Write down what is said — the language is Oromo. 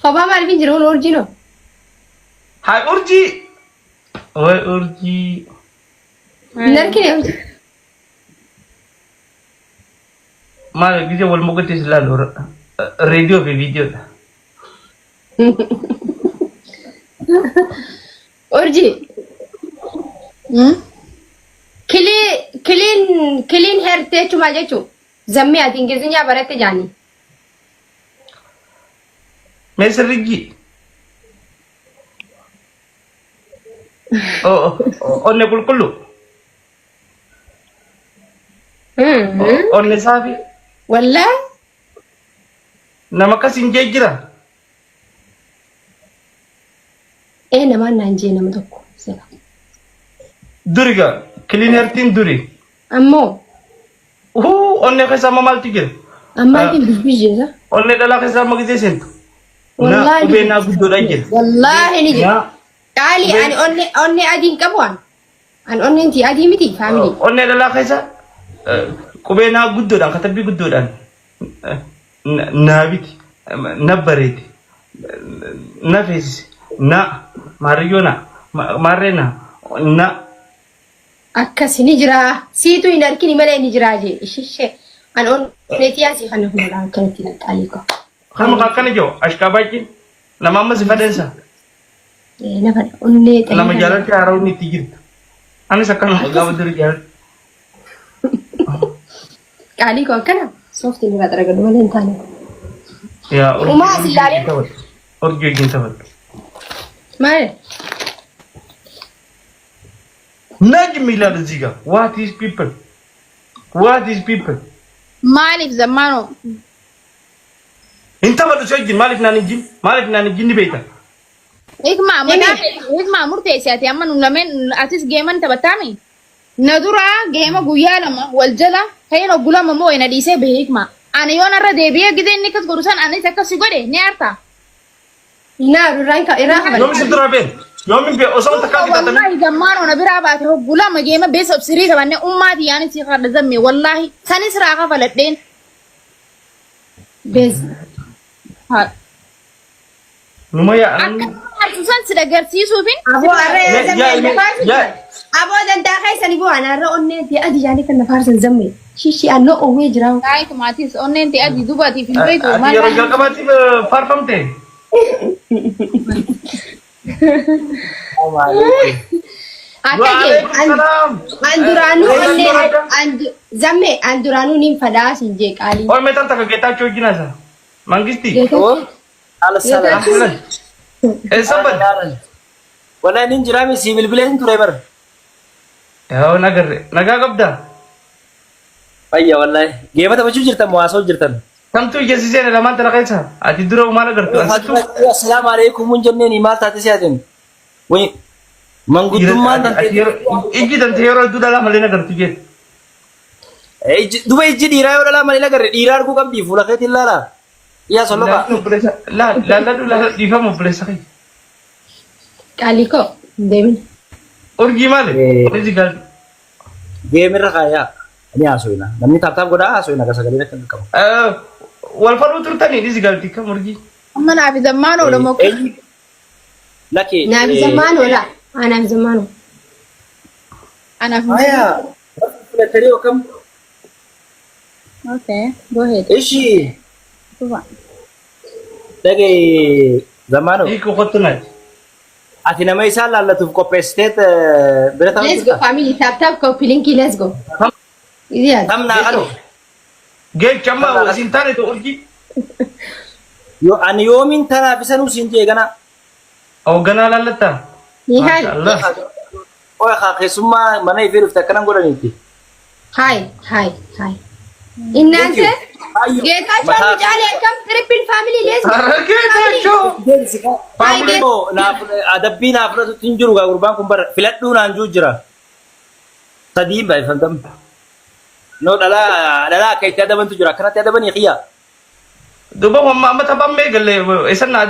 Kophaa maaliif hin jiru kun urjiinoo? Haa urjii. Way urjii. Hin argine urjii. Maal gisee wal moggaatti is ilaalu reediyoo fi viidiyoodha. Urjii. Kilii kiliin kiliin heertee jechuun maal jechuu? Zammii ati Ingilizinyaa baratte jaanii. Mee sirrijji. Onne qulqullu. Onne saafi. Wallaahi. Nama akkas hin jee jira. Ee namaan naan jee nama tokko. Sila. Duri gaa kiliinertiin duri. Ammoo Uhuu onnee keessa amma maaltu jira? ammaatiin bisbis jeesa. Onnee dhalaa keessa amma gisee seentu. Na Wallaahi qubee naa guddoodha jira. Wallaahi ni jira. Na Qaalii ani onnee onnee adii hin qabu an. An onneen tii adii miti faamilii. Onnee dhalaa keessa qubee naa guddoodhaan katabbii guddoodhaan naa biti na bareedi na feesise na maariyyoo na maarree na na Akkasi ni jira. Siitu hin argini malee ni jira jee. Ishishee. An onnee tiyaa sii kana fuudhaa akkanatti qaalii koo. Kan akkana jiru ashqaabaachin nama amma si fadeensa. Nafa onnee xayii Nama kana. jaalatti haaraawni itti jirtu. Anis akkanuma gaafa duri jaalatti. Qaalii koo akkana sooftiin irraa xaragadhu malee hin taane. Yaa Umaa as ilaalee. Urjii wajjin taphadhu. Maali? Najm ይላል እዚህ ጋር what is people what is people Maaliif zammaanoo? hin taphadhu si wajjin maaliif naan hin jin maaliif naan hin jinni beekta Hikmaa mataa hikmaa murteessi ati amma nu lameen atis geeman taphattaami. Na duraa geema guyyaa lama wal jala ta'een obbu lama moo na dhiisee bahe hikmaa. Ani yoon irra deebi'ee gidee inni akkas godhu san anis akkas si godhe ni aarta. Naa irraan ka irraa Yoomi kafale. si dura been yoomi bee osoo takkaa qixaxamee Wallaahi zammaanoo na biraa baate hoggu lama geema beessa of sirii taphanne ummaa tiyyaanis si kadha zamme wallaahi sanis raa kafaladheen. Beez. Haa. Numa yaa Akka nama aarsu san si dhagarsiisuufin Aboo arra yaa Ya- zammee ya- na faarsu ya- jiran. Aboo dandaa keessani boo ana arra onnee tee adii jaanii kan na faarsan zammee. Shishi annoo owwee jiraa. Taayit maatis onneen ta'e adii dubaatiif hin beektu Ati maal yeroo jalqabaatiif faarfamte. Akka jee Waalaikum salaam. an duraanuu Reefu onnee dura- an zammee an duraanuu niin fadhaa sin jee qaalii. Oi meetan takka Geetaachoo wajjin haasa. Mangisti. Geetaachoo. Al salam. Ahlan. Eessa badde? Wallahi nin jiraami si bilbileen ture bar. Yaa nagarre. Nagaa qabdaa? Fayya wallahi. Geema taphachuu jirtan moo haasa'uu jirtan? Kamtu ija si seene lamaan tana keessa? Ati dura maal agartu? Ansittu? Assalaamu alaikum hin jenneen maal taate si atin? Wayi manguddummaan Ati yeroo ijji tante yeroo hedduu dhalaa malee nagartu jette. Duba ijji dhiiraa yoo dhalaa malee nagarre dhiiraa arguu qabdi fuula keetiin laalaa. Yaa solloqa. Laalladhu obboleessa laalladhu laalladhu dhiifama obboleessa kee. Qaalii koo hin deemin. Urjii maali? Urjii galti. Geemirra kaayaa. Ni haasofna. Namni taaptaap godhaa haasofna akka sagaleen akka qabu. Wal fadhuu turtanii dhisi galti kam urjii. Amma naaf zammaan oola moo Eenyu? Lakki. Naaf zammaan oola. Anaaf zammaan oola. anaaf Aya. Filatanii yookaan. Okay, go ahead. Ishi. Tufa. Dhagee zammaanoo. Hiikuu kottu naati. Ati nama isaan laallatuuf qopheessiteet bira taa'u Let's go jirta? family tap tap copy link let's go. Yes. Tam naa kanu. Geechi amma isin taane ta'u urjii. Yoo ani yoomiin tanaaf isa nuu siin jee ganaa. Hoogganaa laallattaa? Nihal. Maashaallah. Qoy haa keessummaa mana ifee dhufte akkanan godhaniitti. Hi hi hi. Innante Geetaachoo Mataa- Mucaalee akkam triple family let's go. Har'a Geetaachoo. Family moo naaf adabbii naaf fudhatutti hin jiru gaa gurbaan kun bara filadhuu naan jiru jira. Sadiin baay'ifantam. No dhalaa dhalaa akka itti adabantu jira akkanatti adabanii xiyyaa. Duuba amma amma taphaan meegalee eessa naa